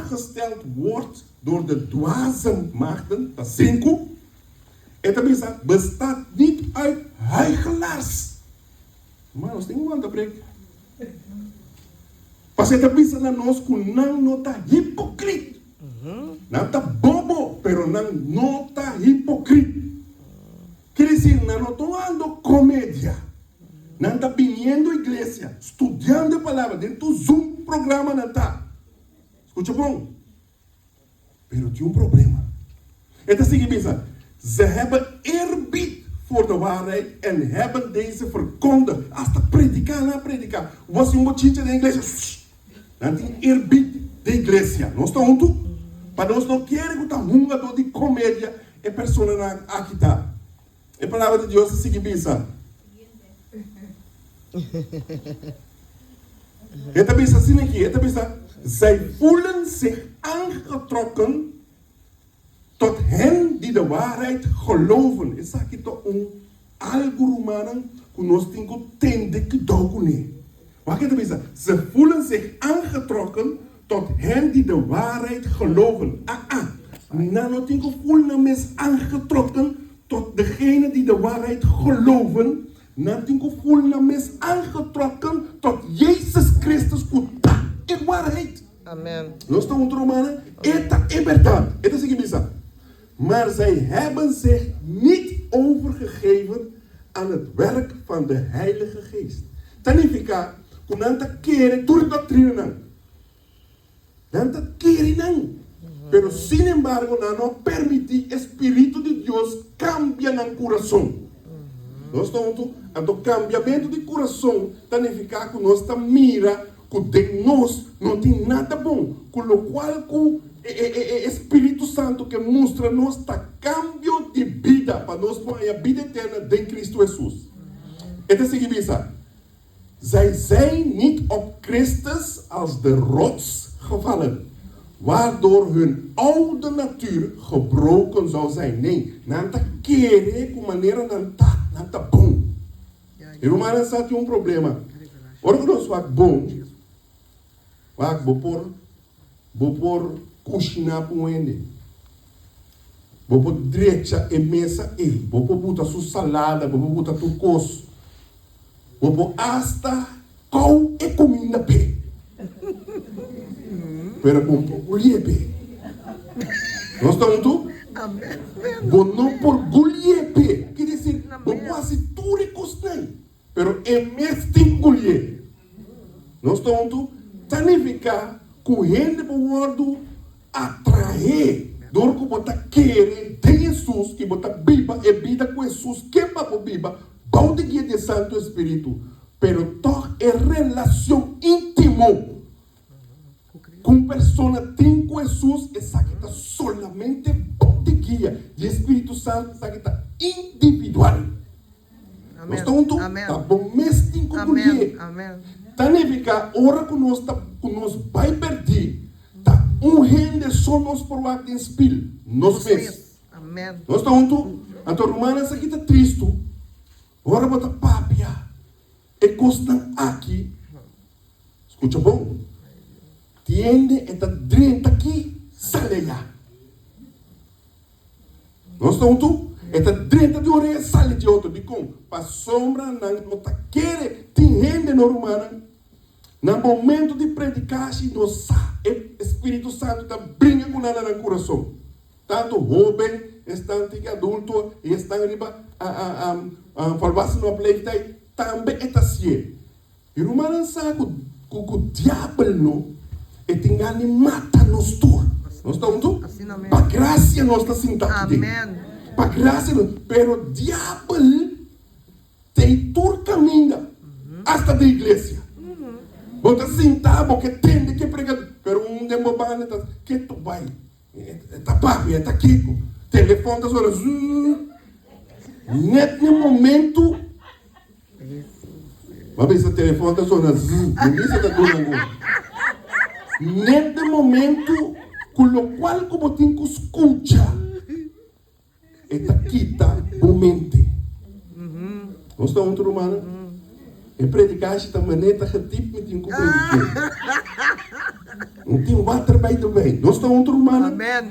voorgesteld wordt door de dwaze maagden, ta sinku, e ta bisa, bestaat niet uit huichelaars. Ma nos tin ku wanta prek. Pasobra e ta bisa na nos ku nan no ta hipokrit. Nan ta bobo, pero nan no ta hipokrit. Ker desir, nan no tomando komedia. Nan ta biniendo iglesia, studiando e palabra, den tur Zoom programa nan ta. Skucha bon. Pero tin un problema. E ta sigui bisa, Ze hebben eerbied voor de waarheid en hebben deze verkondigd. Asta prediká nan a prediká. Bo hasi un bochincha den iglesia, shh! Nan tin eerbied den iglesia. Nos ta huntu? Pa nos no kere ku ta hungadó di komedia e personanan aki ta. E Palabra di Dios ta sigui bisa. E ta bisa asina aki, e ta bisa, Zij voelen zich aangetrokken tot hen die de waarheid geloven. Esaki ta un algu, rumannan, ku nos tin ku tende kidou kuné. Wak e ta bisa, Ze voelen zich aangetrokken tot hen die de waarheid geloven. Aa, nan no tin ku voel nan mes aangetrokken tot degene die de waarheid geloven, nan tin ku voel nan mes aangetrokken tot Jezus Christus ku ta e waarheid. Amen. Nos ta huntu, rumannan? E ta e bèrdat. E ta sigui bisa, Maar zij hebben zich niet overgegeven aan het werk van de Heilige Geest. Ta nifiká ku nan ta kere tur e doktrinanan. Nan ta kere nan. Pero sin embargo nan no a permití e spiritu di Dios kambia nan kurason. Nos ta huntu? Anto kambiamentu di kurason ta nifiká ku nos ta mira ku den nos no tin nada bon, ku lokual ku e Spiritu Santu ke mustra nos ta kambio di bida pa nos por haña bida eterna den Kristu Hesus. E ta sigui bisa, Zij zijn niet op Christus als de rots gevallen, waardoor hun oude natuur gebroken zou zijn. Nee, nan ta kere ku manera nan ta, nan ta bon. E rumannan sa tin un problema. Ora ku nos wak bon, wak bo por bo por kushiná pa un hende. Bo por drecha e mesa ei, bo por buta su salada, bo por buta tur kos. Bo por asta kou e kuminda p'e. Pero bo no por gulié p'e. Nos ta huntu? Bo no por gulié p'e. Ki desir, bo por hasi tur e kosnan, pero e mes tin ku gulié. Nos ta huntu? Ta nifiká ku hende por wòrdu atraé dor ku bo ta kere den Hesus i bo ta biba e bida ku Hesus ke pa bo biba bou di guia di e Santu Espíritu. Pero tòg e relashon íntimo ku un persona tin ku Hesus, esaki ta solamente bou di guia di e Spiritu Santu, esaki ta individual. Nos ta huntu? Ta bo mes tin ku kulié. Ta nifiká ora ku nos ta ku nos bai pèrdí, ta un hende so nos por wak den spil, nos mes. Nos ta huntu? Anto rumannan esaki ta tristu ora bo ta papia e kosnan aki. Skucha bon, tiende e ta drenta aki, sali ayá. Nos ta huntu? E ta drenta di un orea sali di otro. Dikon? Pasobra nan no ta kere. Tin hende, no rumannan, na momento di predikashi no sa e Spiritu Santu ta bringa ku nan na nan kurason. Tantu hoben, esnan tin ki adulto i esnan riba volwassenen op leeftijd tambe e ta sié. E rumannan sa ku ku diabel no e tin gana di mata nos tur. Nos ta huntu? Pa grasia nos ta sinta aki den. Pa grasia nos, pero diabel tei tur kaminda, asta den iglesia. Bo ta sinta, bo ke tende ke prega, pero un den bo banda ta ketu bai. E ta papia, e ta kiko. Telefon ta sona zzzz. Net na momento Bo bisa telefon ta sona zzz, mi bisa ta duna algun. Net na momento ku lokual ku bo tin ku skucha e ta kita bo mente. Nos ta huntu rumannan? E predikashi ta manera ta getip mi tin ku predik'é. No tin water bij de wijn. Nos ta huntu, rumannan? Amen.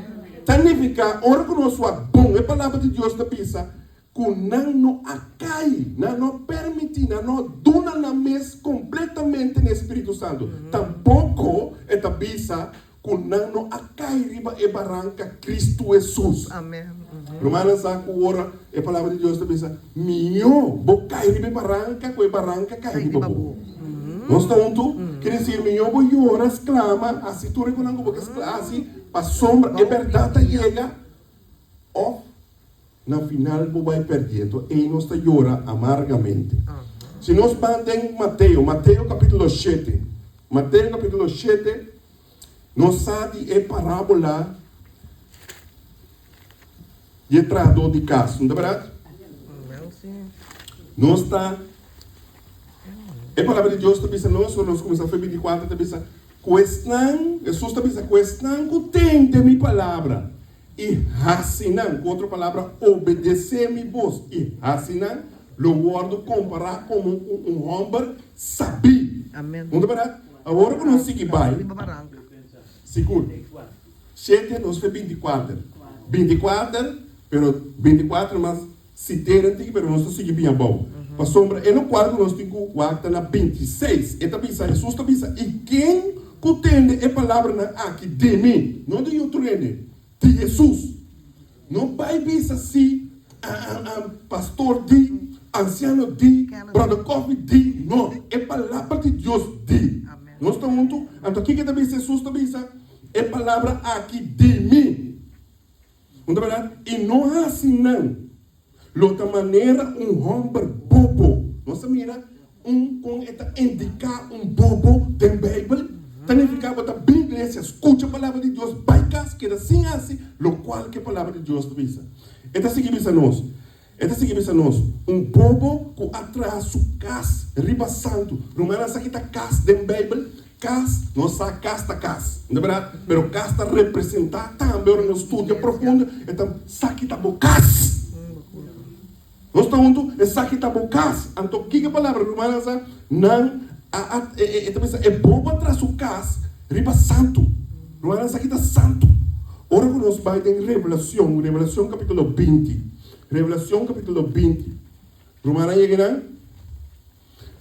Ta nifiká, ora ku nos wak bon e Palabra di Dios ta bisa ku nan no a kai, nan no a permití, nan no a duna nan mes kompletamente na e Spiritu Santu. Tampoko e ta bisa ku nan no a kai riba e baranka Kristu Hesus. Amen. Rumannan sa ku ora e Palabra di Dios ta bisa, Mihó bo kai riba e baranka ku e baranka kai riba bo. Nos ta huntu? Ker desir, mihó bo yora, sklama, hasi tur e konan ku bo ke hasi, pasobra e bèrdat ta yega, òf na final bo bai pèrdí. Anto ei nos ta yora amargamente. Si nos ban den Mateo, Mateo kapítulo shete, Mateo kapítulo shete, Nos sa di e parábola di e trahadó di kas, no ta bèrdat? Nos ta, e palabra di Dios ta bisa nos, ora nos kuminsá fe 24 ta bisa, ku esnan, Hesus ta bisa, ku esnan ku tende mi palabra i hasi nan, ku otro palabra, obedesé mi bos i hasi nan, lo wòrdu kompará komo ku un hòmber sabí. No ta bèrdat? Awor ku nos sigui bai, sigur, shete nos fe 24, 24, pero 24 mas sitera tiki, pero nos ta sigui bin abou. Pasobra e lokual ku nos tin ku wak ta na 26. E ta bisa, Hesus ta bisa, I ken ku tende e palabranan aki di mi, no di otro hende, di Hesus, No bai bisa si pastor di, anciano di, brother Coffee di, no, e palabra di Dios di. Nos ta huntu? Anto kiko ta bisa? Hesus ta bisa, E palabra aki di mi. Un ta berdad? I no hasi nan lo ta manera un homber bobo. Nos ta mira Un kon e ta indiká un bobo den Beibel? Ta nifiká bo ta bin iglesia, skucha palabra di Dios, bai kas, keda sin hasi lokual ku e palabra di Dios ta bisa. E ta sigui bisa nos, e ta sigui bisa nos, un bobo ku a traha su kas riba santu. Rumannan sa ki ta kas den Beibel? Kas, nos sa kas ta kas, no ta bèrdat? Pero kas ta representá tambe ora nos studia profundo, e ta sa ki ta bo kas. Nos ta huntu, esaki ta bo kas. Anto kiko e palabra rumannan sa? Nan a a e ta bisa e bobo a traha su kas riba santu. Rumannan esaki ta santu. Ora ku nos bai den Revelacion, Revelacion kapitulo 20, Revelacion kapitulo 20. Rumannan yega nan?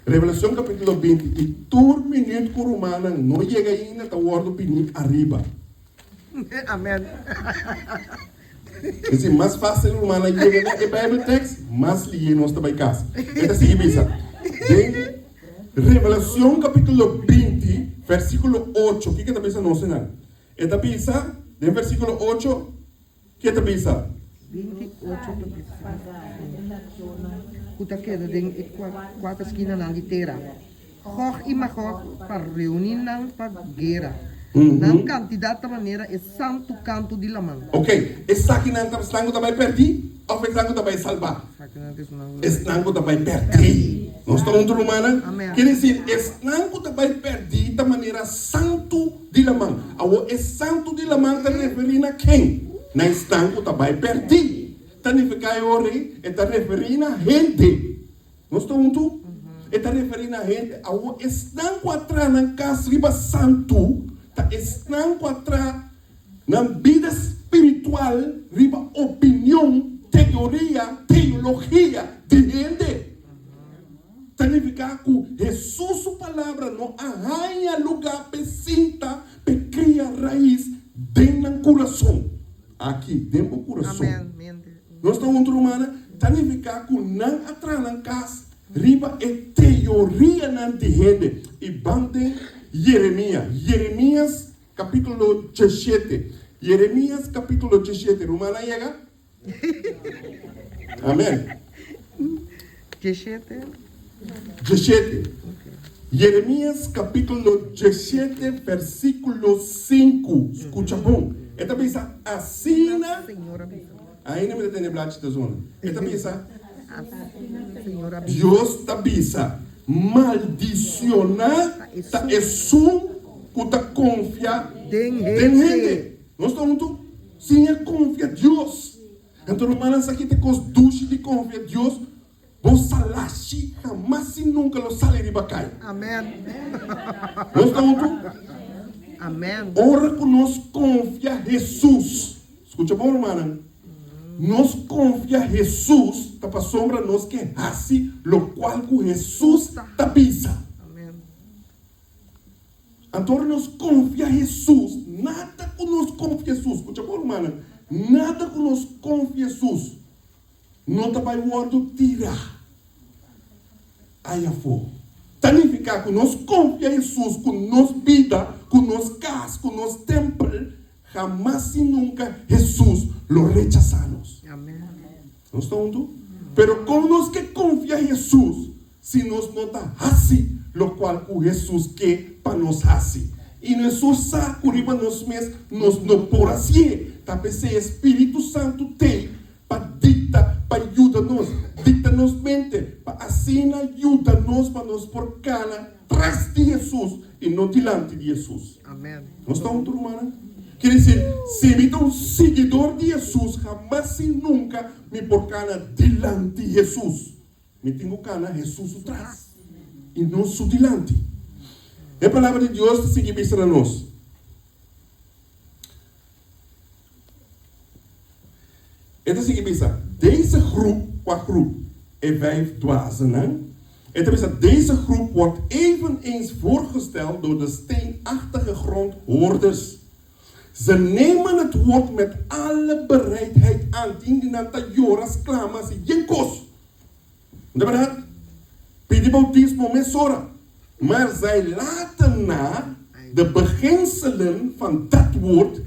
Revelacion kapitulo 20 i tur minüt ku rumannan no yega ainda ta wòrdu bini ariba. Amen. Es decir, mas fácil rumannan yega na e Bijbel tekst, mas lié nos ta bai kas. E ta sigui bisa den Revelacion kapitulo 20 versíkulo 8, kiko e ta bisa nos einan? E ta bisa den versíkulo 8. Ke ta bisa? 28 ta bisa ku ta keda den e kuater skinanan di tera, Gog i Magog, pa reuní nan pa guera. Nan kantidat ta manera e santu kantu di laman. Ok, esakinan ta esnan ku ta bai pèrdí òf esnan ku ta bai salbá? Esnan ku ta bai pèrdí. Nos ta huntu, rumannan? Ker desir, esnan ku ta bai pèrdí ta manera santu Di laman. Awor e santu di laman ta referí na ken? Na esnan ku ta bai pèrdí. Ta nifiká e ora ei e ta referí na hende. Nos ta huntu? E ta referí na hende. Awor esnan ku a traha nan kas riba santu ta esnan ku a traha nan bida spiritual riba opinion, teoria, teologia di hende. Ta nifiká ku Hesus su palabra no a haña lugá p'e sinta, p'e kria rais den nan kurason. Aki, den bo kurason. Nos ta huntu, rumannan? Ta nifiká ku nan a traha nan kas riba e teorianan di hende. I ban den Yeremia, Yeremias kapítulo 17. Yeremias kapítulo 17. Rumannan yega? Amen. Djeshete. Djeshete. Jeremias capítulo djeshete versículo sinku. Scucha bon. E ta bisa asina. Ainda mi ta tene blachi ta zona. E ta bisa. Dios ta bisa, Maldicioná ta esun cu ta confia den hende. Nos ta huntu? Siña konfia Dios. Anto rumannan sa ki ta e kos dushi di konfia Dios? Bo salashi hamas i nunka lo sali riba kai. Amen. Nos ta huntu? Amen. Ora ku nos konfia Hesus, skucha bon rumannan, nos konfia Hesus ta pasobra nos ke hasi lokual ku Hesus ta bisa. Amen. Anto ora nos konfia Hesus, nada ku nos konfia Hesus, skucha bon rumannan, nada ku nos konfia Hesus no ta bai wòrdu tirá ai afó. Ta nifiká ku nos konfia Hesus ku nos bida, ku nos kas, ku nos tèmpel, hamas i nunka Hesus lo rechasá nos. Nos ta huntu? Pero kon nos ke konfia Hesus si nos no ta hasi lokual ku Hesus ke pa nos hasi? I Hesus sa ku riba nos mes nos no por hasié. Ta p'esei e Spiritu Santu t'ei pa dikta, pa yuda nos, dikta nos mente, pa asina yuda nos pa nos por kana tras di Hesus i no dilanti di Hesus. Nos ta huntu, rumannan? Quiere decir, si mi ta un siguidor di Hesus, hamas i nunca mi por kana dilanti Hesus. Mi tin ku kana Hesus su tras i no su dilanti. E Palabra di Dios ta sigui bisa na nos. E ta sigui bisa, Deze groep, kua groep? E vijf dwazennan. E ta bisa, Deze groep wordt eveneens voorgesteld door de steenachtige grondhoorders. Ze nemen het woord met alle bereidheid aan. Tin di nan ta yora, sklama, hasi yen kos. No ta bèrdat? Pidi boutismo mesora. Maar zij laten na de beginselen van dat woord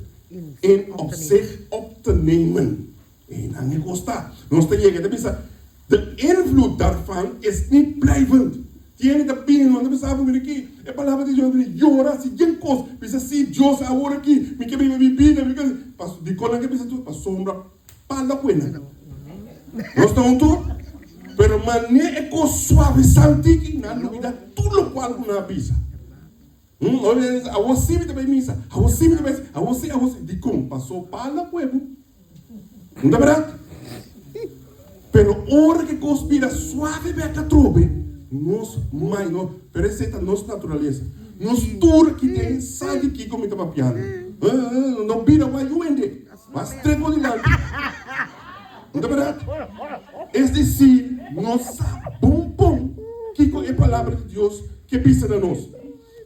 in op zich op te nemen. Einan e kos ta. Nos ta yega ta bisa, de invloed daarvan is niet blijvend. Tiene ta bini, nos ta bisa, mira aki, e palabra di Dios, mira, yora, hasi yen kos, bisa, si, Dios, awor aki, mi ke biba mi bida, mi ke, paso, dikon nan ke bisa tur? Pasobra pala ku e nan. Nos ta huntu? Pero mane e kos suavisante aki, nan lubida tur lokual ku nan a bisa. Awor si mi ta bai misa, awor si mi ta bai, awor si, awor si. Dikon? Paso pala ku e bo. No ta bèrdat? Pero ora ku e kos bira suave bèk atrobe, nos mai no, pero esei ta nos naturalesa. Nos tur aki den sa di kiko mi ta papiando. No bira wak yu hende, mas treko dilanti. No ta bèrdat? Es desir, nos sa bon bon kiko e Palabra di Dios ke bisa na nos.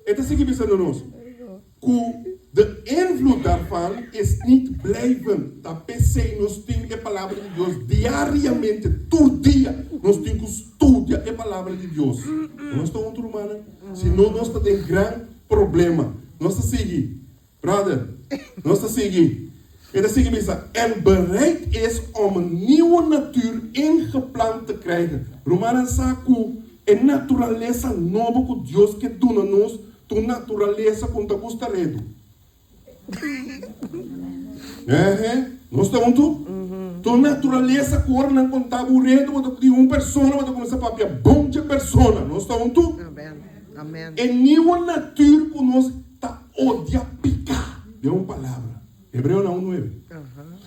E ta sigui bisa na nos ku de invloed daarvan is niet blijvend. Ta p'esei nos tin e Palabra di Dios diariamente, tur dia nos tin ku studia e Palabra di Dios. Nos ta huntu, rumannan? Si no, nos ta den gran problema. Nos ta sigui. Brother, nos ta sigui. E ta sigui bisa, En bereid is om een nieuwe natuur ingeplant te krijgen. Rumannan sa ku e naturalesa nobo ku Dios ke duna nos ta un naturalesa ku no ta gusta redu. Ehe, nos ta huntu? Ta un naturalesa ku ora nan konta bo redu, bo ta di un persona bo ta kuminsá papia bon dje persona. Nos ta huntu? E nieuwe natuur ku nos Ta odia piká. Den un palabra, Hebreonan un nuebe,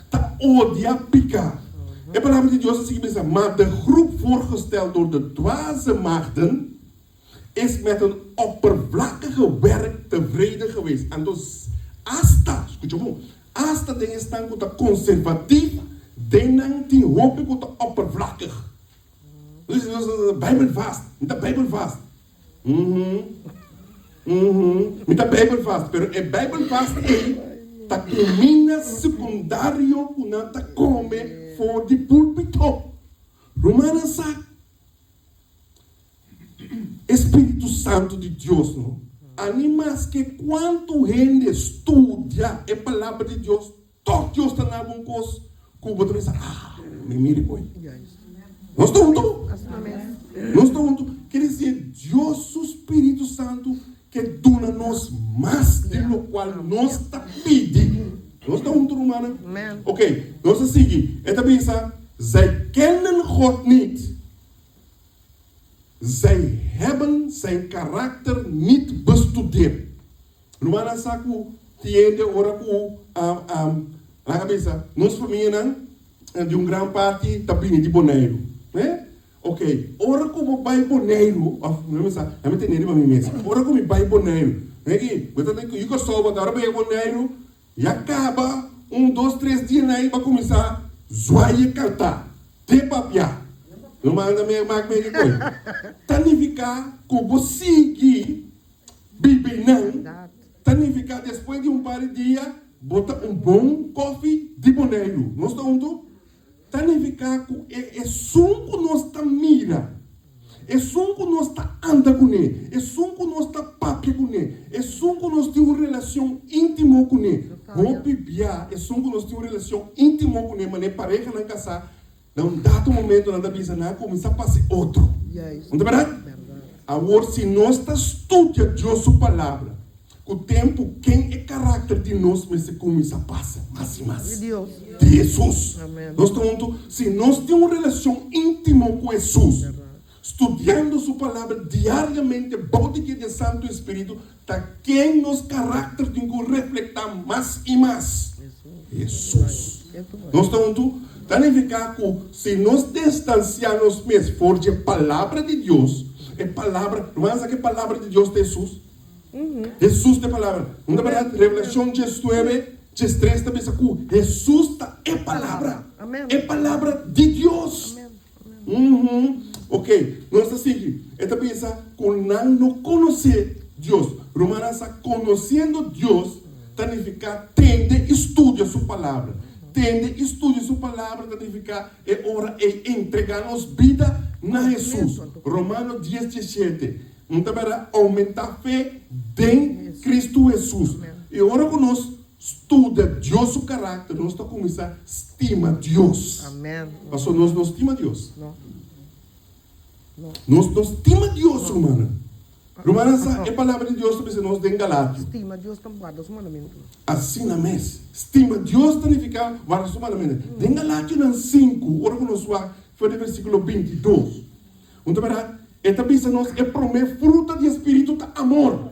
ta odia piká. E Palabra di Dios ta sigui bisa, Ma de groep voorgesteld door de dwaze maagden is met hun oppervlakkige werk tevreden geweest. Anto, asta, skucha bon, asta den esnan ku ta konservatief, den nan tin hopi ku ta oppervlakkig. Dus, Bijbel vast, mi ta Bijbel vast. Uhum. Uhum. Mi ta Bijbel vast, pero e Bijbel vast ei ta kuminda sekundario ku nan ta kome for di pulpito. Rumannan sa e Spiritu Santu di Dios no ani maske kuantu hende studia e Palabra di Dios, tòg Dios ta na algun kos ku bo ta bisa, ah, mi mira e koi. Nos ta huntu? Nos ta huntu? Ker disi, Dios su Spiritu Santu ke duna nos mas di lokual nos ta pidi. Nos ta huntu, rumannan? Ok, nos ta sigui. E ta bisa, Zij kennen God niet. Zij hebben zijn karakter niet bestudeerd. Rumannan sa ku tin hende ora ku laga bisa nos famianan di un gran parti ta bini di Boneiru. Ok, ora ku bo bai Boneiru, òf mi sa, mi a tene riba mi mes, ora ku mi bai Boneiru, meki, bo ta den ku Kòrsou, bo ta ora bo yega Boneiru, ya kaba un dos tres dia na ei bo a kuminsá zwai e kantá, te papia. No manda mi mak meki koe. Ta nifiká ku bo sigui biba einan, ta nifiká despues di un par di dia bo ta un bon kòfi di Boneiru. Nos ta huntu? Ta nifiká ku e esun ku nos ta mira, esun ku nos ta anda kuné, esun ku nos ta papia kuné, esun ku nos tin un relashon íntimo kuné, hopi bia esun ku nos tin un relashon íntimo kuné, manera parehanan kasá, na un dado momento nan ta bisa nan a kuminsá pasa e otro. No ta bèrdat? Awor, si nos ta studia Dios su Palabra, Ku tempu, ken e karakter di nos mester kuminsá pasa mas i mas? Di Hesus. Nos ta huntu si nos tin un relashon íntimo ku Hesus, studiando su Palabra diariamente bou di guia di e Santu Espíritu, ta ken nos karakter tin ku reflektá mas i mas? Hesus. Nos ta huntu? Ta nifiká ku si nos distansiá nos mes for dje Palabra di Dios, e Palabra, rumannan sa ku e Palabra di Dios ta Hesus? Hesus ta e Palabra. No ta bèrdat? Revelashon diesnuebe, diestres ta bisa ku Hesus ta e Palabra. E Palabra di Dios. Ok, nos ta sigui. E ta bisa ku nan no konosé Dios. Rumannan sa konosiendo Dios ta nifiká tende i studia su Palabra. Tende i studia su Palabra ta nifiká e ora ei entregá nos bida na Hesus. Romano dies, diesshete. Un ta bera oumentá fe den Kristu Hesus. I ora ku nos studia Dios su karakter, nos ta kuminsá stima Dios. Pasobra nos no stima Dios. Nos no stima Dios, rumannan. Rumannan sa e palabra di Dios ta bisa nos den Galatio. Asina mes, stima Dios ta nifiká warda su mandamentu. Den Galationan sinku, ora ku nos wak for di versíkulo 22. Un ta berdad, e ta bisa nos e prome fruta di e Spiritu ta amor.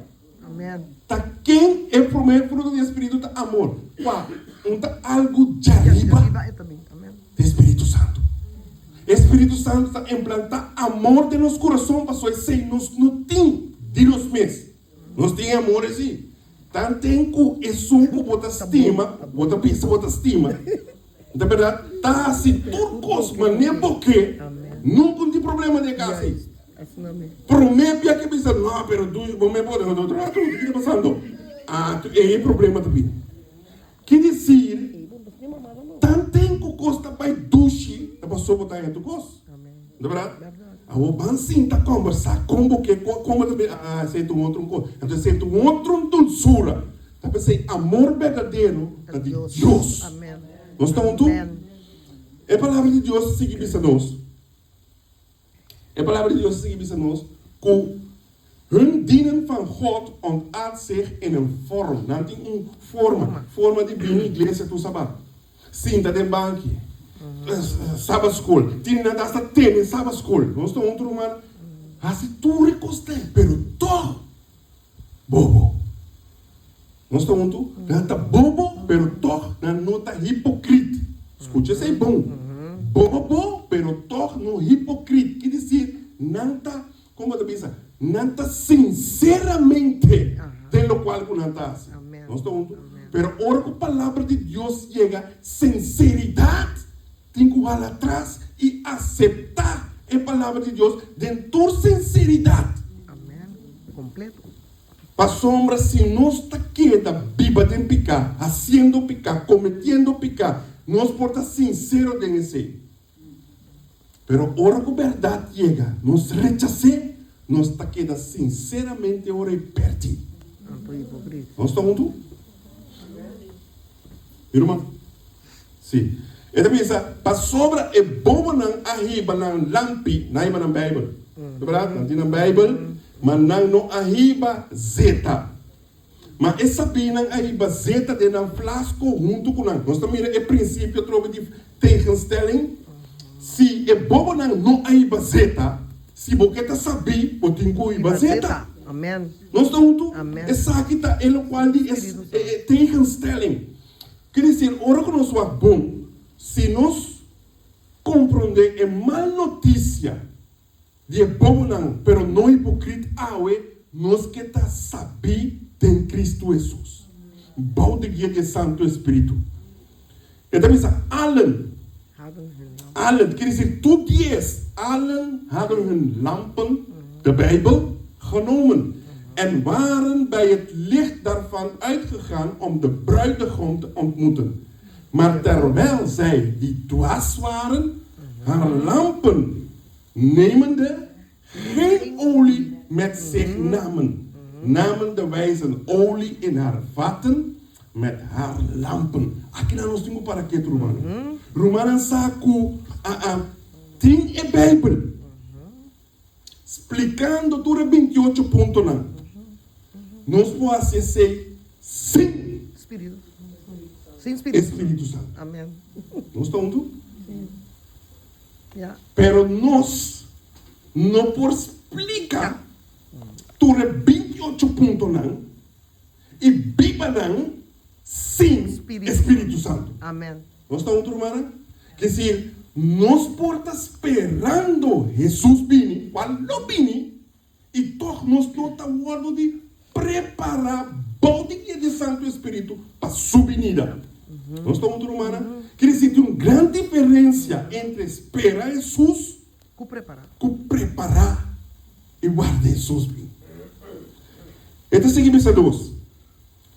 Ta ken e prome fruta di e Spiritu ta amor? Kua? Un ta algu djariba di e Spiritu Santu. E Spiritu Santu ta implanta amor den nos kurason pasobra esei nos no tin di nos mes. Nos tin e amor esi. Tanten ku esun ku bo ta stima, bo ta bisa bo ta stima, ta bèrdat, ta hasi tur kos manera bo ke, nunka un tin problema den e kas ei. Promé bia ke bisa, no, pero dushi bo me por, otro rato, kiko ta pasando? Ah, ei e problema ta bini. Ki desir, tanten ku kos ta bai dushi, ta pasobra bo ta haña tur kos. No ta bèrdat? Awor ban sinta kòmbersá kon bo ke, kon bo ta bira, ah, esei ta un otro kos. Anto esei ta un otro dulsura. Ta p'esei amor berdadero ta di Dios. Nos ta huntu? E Palabra di Dios ta sigui bisa nos, e Palabra di Dios ta sigui bisa nos ku hun dienen van God ontaardt zich in een vorm. Nan tin un forma, forma di bini iglesia tur sabat. Sinta den banki. Sabbat school. Tin nan ta hasta tene Sabbat school. Nos ta huntu ruman hasi tur e kos ei, pero tog bobo. Nos ta huntu? Nan ta bobo, pero tog nan no ta hipokrit. Skucha esei bon. Bobo, pero tog no hipokrit. Ki disir, nan ta, kon bo ta bisa? Nan ta sinseramente den lokual ku nan ta hasi. Nos ta huntu? Pero ora ku palabra di Dios yega, sinseridat tin ku hala atras i aseptá e palabra di Dios den tur sinseridat. Pasobra si nos ta keda biba den piká, hasiendo piká, kometiendo piká, nos por ta sinsero den esei. Pero ora ku bèrdat yega, nos rechas'é, nos ta keda sinseramente ora e pèrdí. Nos ta huntu? Mi ruman? Sí. E ta bisa, Pasobra e bobonan a hiba nan lampi, nan a hiba nan Beibel. Ta bèrdat? Nan tin nan Beibel, ma nan no a hiba zeta. Ma e sabínan a hiba zeta den nan flasko huntu ku nan. Nos ta mira e prinsipio atrobe di tegenstelling. Si e bobonan no a hiba zeta, si bo ke ta sabí, bo tin ku hiba zeta. Nos ta huntu? Esaki ta e lokual di e tegenstelling. Ker desir, ora ku nos wak bon, si nos komprondé e mal notisia. Di e bobonan, pero no hipokrit awe, nos ke ta sabí den Kristu Hesus, bou di guia di e Santu Espíritu. E ta bisa, Allen, allen, kier disir tur dies, allen hadden hun lampen, de Bijbel, genomen en waren bij het licht daarvan uitgegaan om de bruidegom te ontmoeten. Maar terwijl zij die dwaas waren, haar lampen nemende, geen olie met zich namen, namen de wijzen olie in haar vatten met haar lampen. Akinan nos tin ku para ketu, rumannan. Rumannan sa ku a a tin e Bijbel splikando tur e bintiocho puntonan. Nos por hasi esei sin e Spiritu Santu. Nos ta huntu? Pero nos no por splika tur e bintiocho puntonan i biba nan sin e Spiritu Santu. Nos ta huntu, rumannan? Ke desir, nos por ta sperando Hesus bini, kual lo bini, I tòg nos no ta wòrdu di prepará bou di guia di e Santu Espíritu pa Su binida. Nos ta huntu, rumannan? Quiere disi tin un gran diferensia entre spera Hesus Ku prepará. ku prepará i warda Hesus bin. E ta sigui bisa nos,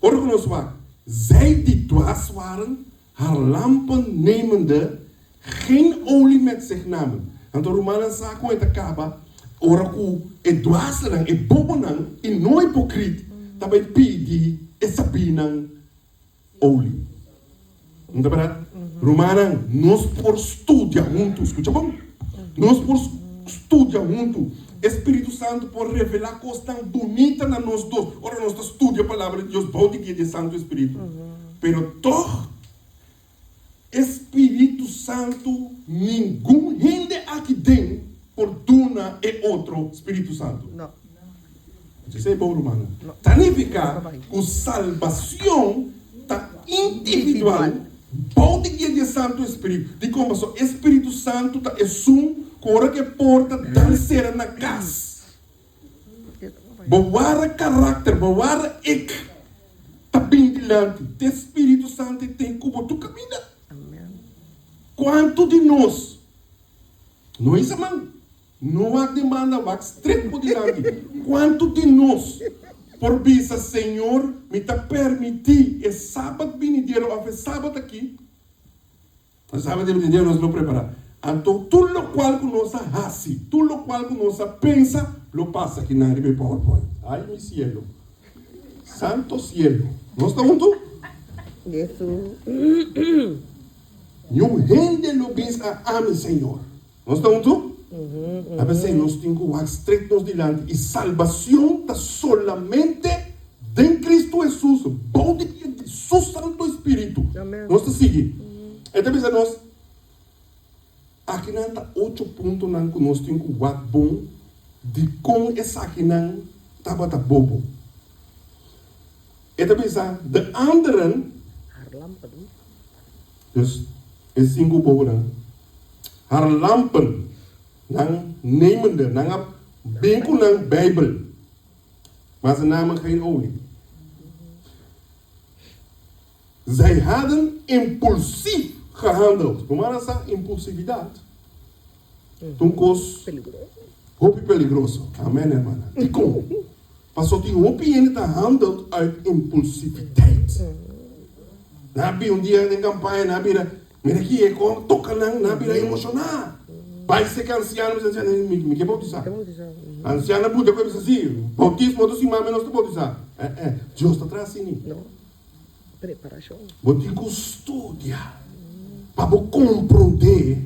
Ora ku nos wak, Zij die dwaas waren, haar lampen nemende, Geen olie met zich namen. Anto rumannan sa kon e ta kaba ora ku e dwasenan, e bobonan i no hipokrit ta bai pidi e sabinan olie. No ta bèrdat? Rumannan, nos por studia huntu. Skucha bon. Nos por studia huntu. E Spiritu Santu por revelá kosnan bunita na nos dos ora nos ta studia Palabra di Dios bou di guia di e Santu Espiritu. Pero tòg. E Spiritu Santu ningun hende aki den por duna e otro Spiritu Santu. No. Esei bon, rumannan. No. Ta nifiká No ta bai. ku salbacion ta individual bou di guia di e Santu Espiritu. Dikon? Pasobra e Spiritu Santu ta esun ku ora ku e porta dan sera na kas, Bo wara karakter, bo wara ik ta bin dilanti. Te Spiritu Santu e ten ku bo tur kaminda. Kuantu di nos no hisa man, no wak den banda, wak stret bo dilanti. Kuantu di nos por bisa, Señor, mi ta permití e sabat binidero òf e sabat aki, Nos sabi di Dios nos lo prepara. Anto tur locual cu nos a haci, tur locual cu nos a pensa lo pasa aki nan riba e PowerPoint. Ay mi cielo. Santo cielo. Nos ta hunto? Niun hende lo bisa ami Señor. Nos ta hunto? A pesey nos tin cu wak stret nos dilanti y salbacion ta solamente den Cristo Jesus bou di guia di Su Santo Espiritu. Nos ta sigui. E ta bisa nos, Akinan ta ocho puntonan cu nos tin cu wak bon dicon esakinan tabata bobo. E ta bisa, De anderen. Dus e sinku bobonan, haar lampen, nan nemende, nan a bin ku nan Bijbel, maar ze namen geen olie. Zij hadden impulsief gehandeld. Bo mara sa impulsividad ta un kos hopi peligroso. Amen, hermana. Dikon? Paso tin hopi hende ta handelt uit impulsiviteit. Nan a bin un dia den campaña, nan a bira, mira aki e con toca nan, nan a bira emociona. Bai seca anciano, bisa anciano, mi, mi ke bautisa. Anciano a buta cu e bisa si, bautismo otro siman mi nos ta bautisa. Eh eh, Dios ta traha asini. Bo tin cu studia pa bo compronde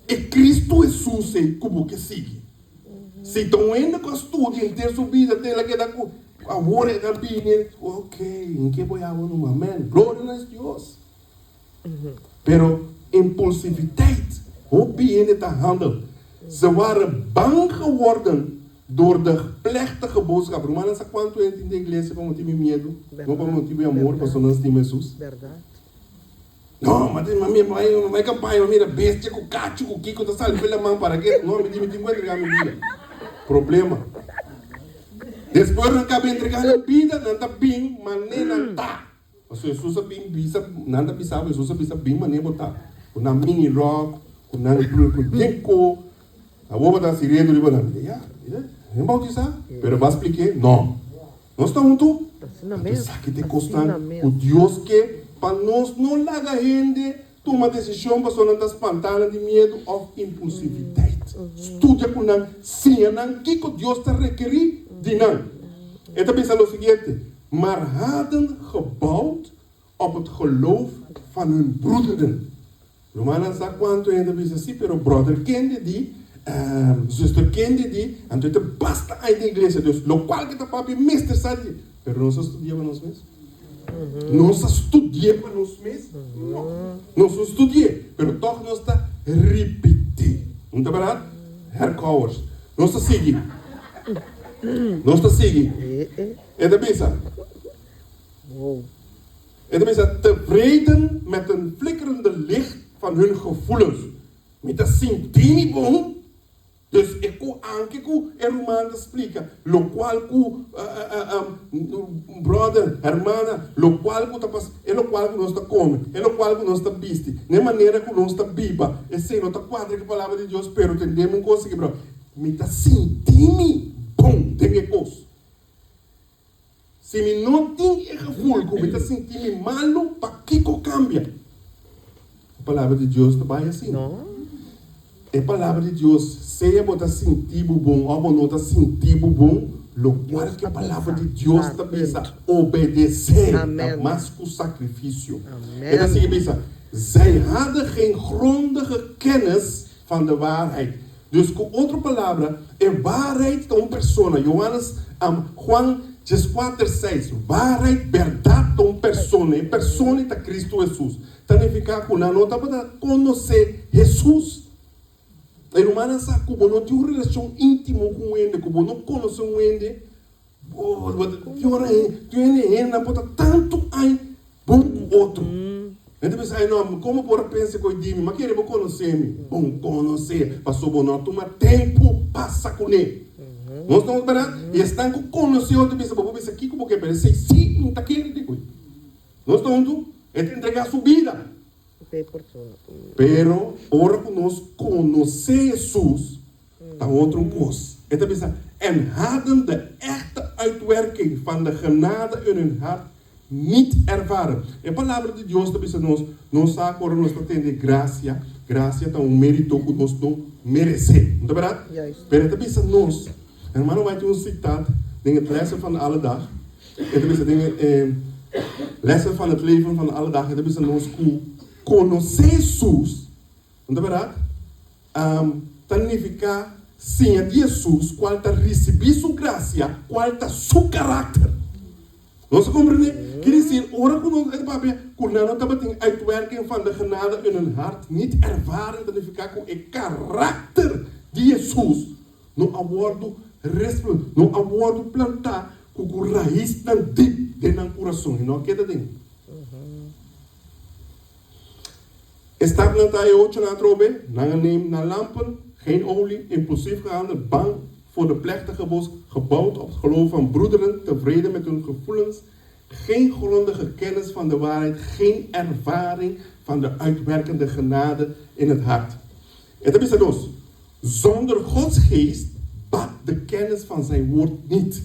e Cristo Jesus ei cu bo ke sigui. Si ta un hende ku a studia henter su bida te el a keda ku awor e ta bini, ok, mi ke boy awa numa, amen, gloria na Dios. Pero impulsiviteit, hopi hende ta handel. Ze waren bang geworden door de plechtige boodschap. Rumannan sa kuantu hende tin den iglesia pa motibu di miedu, no pa motibu di amor, pasobra nan stima Hesus. No, ma tin mami bai bai campaña, mira bestia cu cacho cu kico ta sali pela man para ke? No, mi tin mi tin cu entrega mi bida. Problema. Despues nan kaba entregá nan bida, nan ta bin manera nan ta. Pasobra Hesus a bin bisa, nan ta bisa bo, Hesus a bisa, bin manera bo ta. Ku nan mini ròk, ku nan bril ku yen ko. Awor bo ta hasi redu riba nan. Ya, mira, nan bautisá. Pero bo a splik'é? No. Nos ta huntu? Asina Anto mes, esaki ta e asina kosnan mes. ku Dios ke pa nos no laga hende tuma desishon pasobra nan ta spantá nan di miedu òf impulsividat. Studia ku nan, siña nan kiko Dios ta rekerí di nan. E ta bisa lo siguiente, Maar hadden gebouwd op het geloof van hun broederen. Rumannan sa kuantu hende bisa si, pero brother kende di, zuster kende di, anto e ta basta aña den iglesia, dus lokual ke ta papia mester sa di. Pero nos a studia pa nos mes? Nos a studi'é pa nos mes? No. Nos no studi'é, pero tòg nos ta ripití. No ta bèrdat? Herkauwers. Nos ta sigui. Nos ta sigui. E ta bisa. E ta bisa, Tevreden met een flikkerende licht van hun gevoelens. Mi ta sinti mi bon. Dus e ku anke ku e ruman ta splika, lokual ku brother, hermana, lokual ku ta pas, e lokual ku nos ta kome, e lokual ku nos ta bisti, na e manera ku nos ta biba, esei no ta kuadra ku e palabra di Dios, pero tendemos un kos aki, brother, mi ta sinti mi bon den e kos. Si mi no tin e gevoel ku mi ta sinti mi malu, pakiko kambia? E Palabra di Dios ta bai asina. E Palabra di Dios, sea bo ta sinti bo bon òf bo no ta sinti bo bon, lokual ku e Palabra di Dios ta bisa, obedesé ta mas ku sakrifisio. E ta sigui bisa, Zij hadden geen grondige kennis van de waarheid. Dus ku otro palabra, e waarheid ta un persona. Johannes, Juan dieskuater seis, Waarheid, bèrdat, ta un persona. E persona ta Kristu Hesus. Ta nifiká ku nan no tabata konosé Hesus. E rumannan sa ku bo no tin un relashon íntimo ku un hende, ku bo no konosé un hende, bo tin ora tin hende hendenan por ta tantu ai bon ku otro. Nan ta pensa, ai no, komo por a pensa ku e di mi? Ma kere bo konosé mi. Bon konosé, pasobra bo no a tuma tempu pasa kuné. Nos ta bèrdat? I esnan ku konosé otro bisa, bo por bisa kiko bo ke, pero esei sí mi ta kere di ku. Nos ta huntu? E ta entregá su bida. Pero ora ku nos konosé Hesus, ta otro un kos. E ta bisa, En hadden de echte uitwerking van de genade in hun hart niet ervaren. E Palabra di Dios ta bisa nos, nos sa ku ora nos ta tende grasia, grasia ta un merito ku nos no meresé. No ta bèrdat? Pero e ta bisa nos, hermano White tin un sitat den het Lessen van Alledag, e ta bisa den e Lessen van het Leven van Alledag, e ta bisa nos ku konosé Hesus, no ta bèrdat? Ta nifiká siña di Hesus, kual ta risibí su grasia, kual ta su karakter. Nos a komprendé? Ker desir, ora ku nos e ta papia ku nan no tabatin uitwerking van de genade in hun hart, niet ervaren, ta nifiká ku e karakter di Hesus no a wòrdu respl, no a wòrdu plantá ku ku raisnan dip den nan kurason, i no a keda den. E stapnan ta e ochonan atrobe, nan a neem nan lampen, geen olie, impulsief gehandeld, bang voor de plechtige bos, gebouwd op het geloof van broederen, tevreden met hun gevoelens, geen grondige kennis van de waarheid, geen ervaring van de uitwerkende genade in het hart. E ta bisa nos, Zonder Gods geest baat de kennis van zijn woord niet.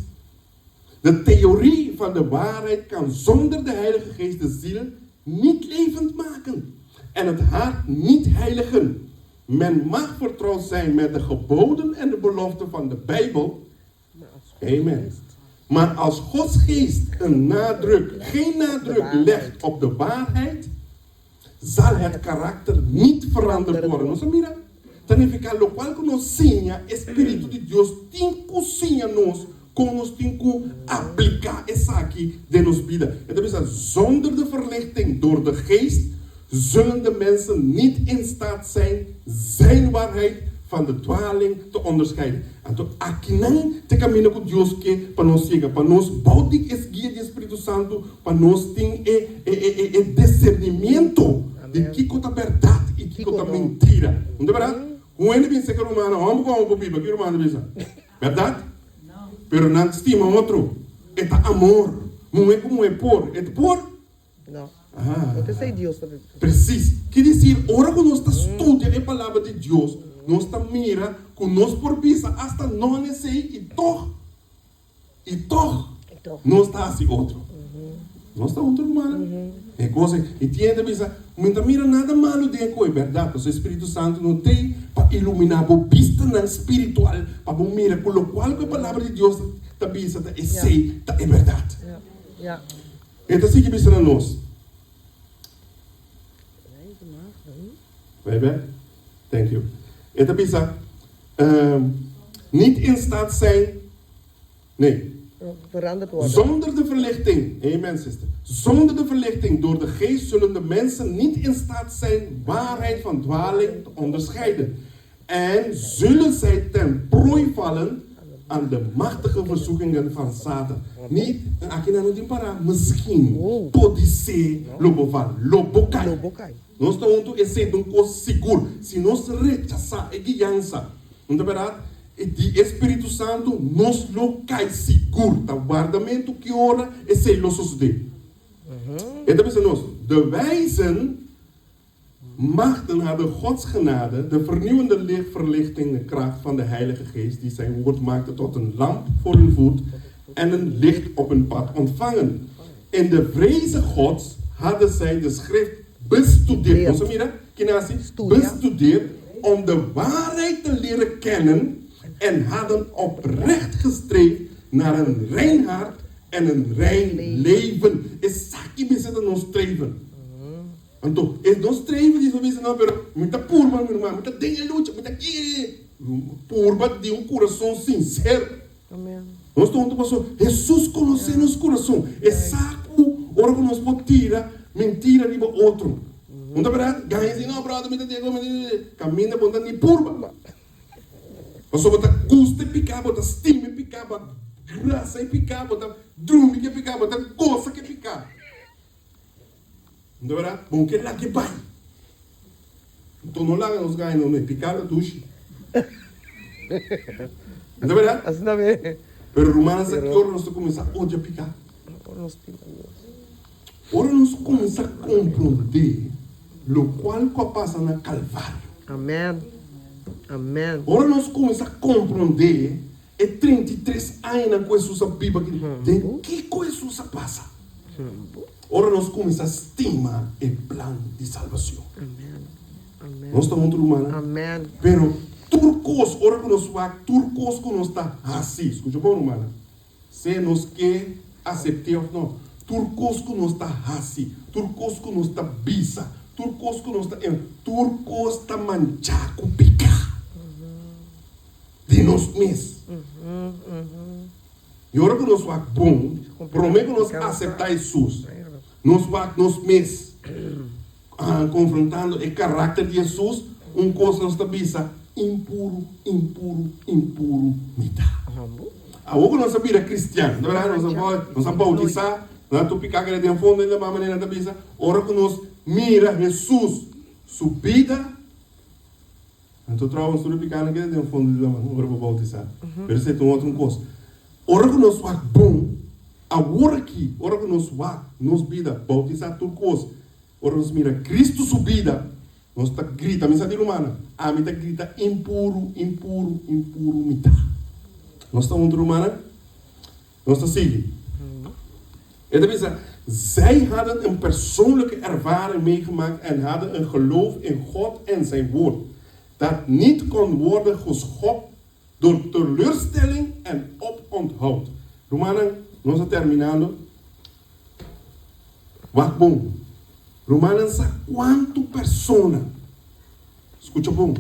De theorie van de waarheid kan zonder de Heilige Geest de ziel niet levend maken en het hart niet heiligen. Men mag vertrouwd zijn met de geboden en de beloften van de Bijbel. Amen. Maar als Gods geest een nadruk, geen nadruk legt op de waarheid, zal het karakter niet veranderd worden. Nos a mira? Ta nifiká lokual ku nos siña, e spiritu di Dios tin ku siña nos kon nos tin ku apliká esaki den nos bida. E ta bisa, Zonder de verlichting door de Geest zullen de mensen niet in staat zijn Zijn waarheid van de dwaling te onderscheiden. Anto akinan ta e kaminda ku Dios ke pa nos yega, pa nos bou di es guia di e Spiritu Santu, pa nos tin e e discernimiento di kiko ta bèrdat i kiko ta mentira. No ta bèrdat? Un hende bin seka rumannan, hòmber ku hòmber por biba, ki ruman ta bisa? Bèrdat? Pero nan stima otro. E ta amor. Muhé ku muhé por. E ta por? No. No ta esei Dios ta bisa. Presis. Ki disir, ora ku nos ta studia e Palabra di Dios, nos ta mira ku nos por bisa asta no na esei i tòg, i tòg nos ta hasi otro. Nos ta otro rumannan. E kos ei. I tin hende ta bisa, Mi no ta mira nada malu den e koi. Bèrdat, pasobra e Spiritu Santu no t'ei pa iluminá bo bistanan spiritual pa bo mira ku lokual ku e Palabra di Dios ta bisa ta esei ta e bèrdat. E ta sigui bisa na nos. Bai bek? Thank you. E ta bisa, Niet in staat zijn, nee. Veranderd worden. Zonder de verlichting, amen sister, zonder de verlichting door de Geest zullen de mensen niet in staat zijn waarheid van dwaling te onderscheiden en zullen zij ten prooi vallen aan de machtige verzoekingen van Satan. Ni, aki nan no tin pará, misschien, podisé, lo bo val, lo bo kai. Lo bo kai. Nos ta huntu, esei ta un kos sigur. Si nos rechasá e guiansa, no ta bèrdat, di e Spiritu Santu, nos lo kai sigur. Ta wardamentu ki ora esei lo sosodé. E ta bisa nos, De wijzen Machten hadden Gods genade, de vernieuwende lichtverlichting, de kracht van de Heilige Geest die zijn woord maakte tot een lamp voor hun voet en een licht op hun pad ontvangen. In de vreze Gods hadden zij de schrift bestudeerd. Nos a mira ki nan hasi? Bestudeerd om de waarheid te leren kennen en hadden oprecht gestreefd naar een rein hart en een rein leven. Esaki mester ta nos streven. Anto, e no streven di su bisa no, pero mi ta purba, mi ruman, mi ta den e lucha, mi ta kere purba di un kurason sinsero. Nos ta huntu pasobra Hesus konosé nos kurason. E sa ku ora ku nos por tira mentira riba otro. No ta bèrdat? Gaña si, no bròder, mi ta den mi ta den. Kaminda bo no ta ni purba. Pasobra bo ta gusta e piká, bo ta stima e piká, bo ta grasa e piká, bo ta drumi ku e piká, bo ta gosa ku e piká. Nto bera, bon ke laki bai. Nto no laga nos gana no, e piká ta dushi. Nto bera? Asina be. Pero rumannan sa ki ora nos ta kuminsá odia piká? Ora nos stima Dios. Ora nos kuminsá komprondé lokual ku a pasa na Kalvario. Amen. Amen. Ora nos kuminsá komprondé e 33 añanan ku Hesus a biba aki, den kiko Hesus a pasa? Ora nos kuminsá stima e plan di salbacion. Nos ta huntu rumannan? Pero tur kos, ora ku nos wak tur kos ku nos ta hasi, skucha bon rumannan, sea nos ke asept'é òf no, tur kos ku nos ta hasi, tur kos ku nos ta bisa, tur kos ku nos ta, tur kos ta manchá ku piká di nos mes. I ora ku nos wak bon, promé ku nos aseptá Hesus, nos wak nos mes konfrontando e karakter di Hesus, un kos nos ta bisa, Impuru, impuru, impuru mi ta. Awor ku nos a bira kristian, ta bèrdat? Nos a nos a boutisá, nos a tupiká keda den fondo ainda, manera nan ta bisa, ora ku nos mira Hesus su bida, Anto trouwens tur e pikánan keda den fondo di laman ora bo bautisá. Pero esei ta un otro kos. Ora ku nos wak bon, awor aki, ora ku nos wak nos bida, bautisá tur kos, ora nos mira Kristu su bida, nos ta grita, mi sa di rumannan, ami ta grita, Impuru, impuru, impuru mi ta. Nos ta huntu rumannan? Nos ta sigui. E ta bisa, Zij hadden een persoonlijke ervaring meegemaakt en hadden een geloof in God en zijn woord, dat niet kon worden geschokt door teleurstelling en oponthoud. Rumannan, nos ta terminando. Wak bon. Rumannan sa kuantu persona, skucha bon,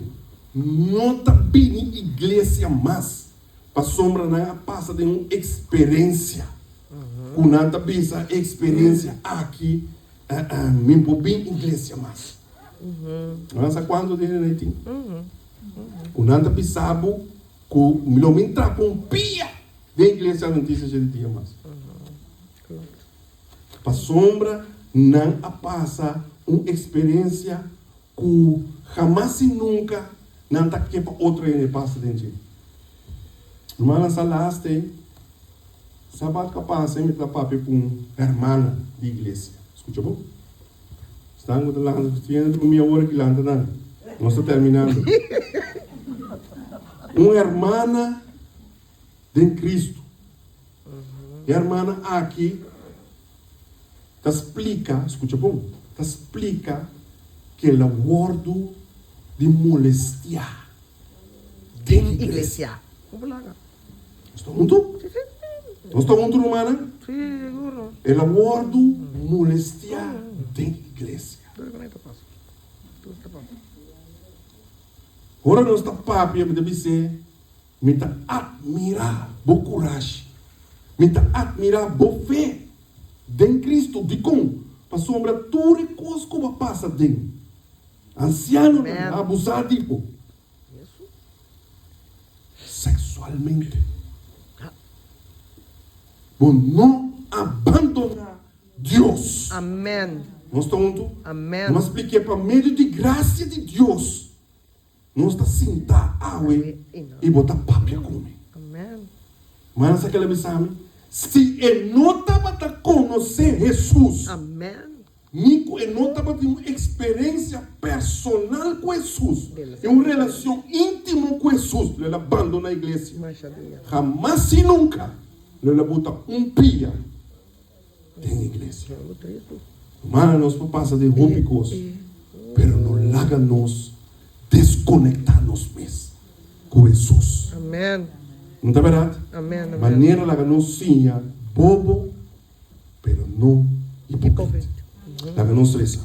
no ta bini iglesia mas Pasobra nan a pasa den un eksperensia ku nan ta bisa, e eksperensia aki mi por bin iglesia mas. Nan sa kuantu di hende tin ku nan ta bisa bo ku lo mi tra ku un pia den iglesia Adventista shete dia mas. Pasobra nan a pasa un eksperensia ku hamas i nunka nan ta ke pa otro hende pasa den dje. Hermana sa laste sabat ka pasa mi ta papia ku un hermana di iglesia. Skucha bon. Stan ku ta lanta tiene drumi awor aki lanta nan. Nos ta terminando. Un hermana den Cristo. E hermana aki ta splika, skucha bon, ta splika ke el a wordu di molestiá. Den iglesia. Nos ta huntu? Nos ta huntu, rumannan? El a wòrdu molestiá den iglesia. Ora nos ta papia, mi ta bis'é, Mi ta atmirá bo kurashi. Mi ta atmirá bo fe den Kristu. Dikon? Pasobra tur e kos ku bo a pasa den. Ansianonan a abusá di bo seksualmente. Bo no a bandoná Dios. Nos ta huntu? Nos a splik'é pa medio di grasia di Dios nos ta sintá awe i bo ta papia ku mi. Mana sa kila bisa mi? Si e no tabata konosé Hesus. Ni ku e no tabatin un eksperensia personal ku Hesus i un relashon íntimo ku Hesus, lo el a bandoná iglesia. Hamas i nunka lo el a buta un pia den iglesia. Rumannan, nos por pasa den hopi kos, pero no laga nos deskonektá nos mes ku Hesus. No ta bèrdat? Manera laga nos siña bobo. Pero no hipócrita. Laga nos resa.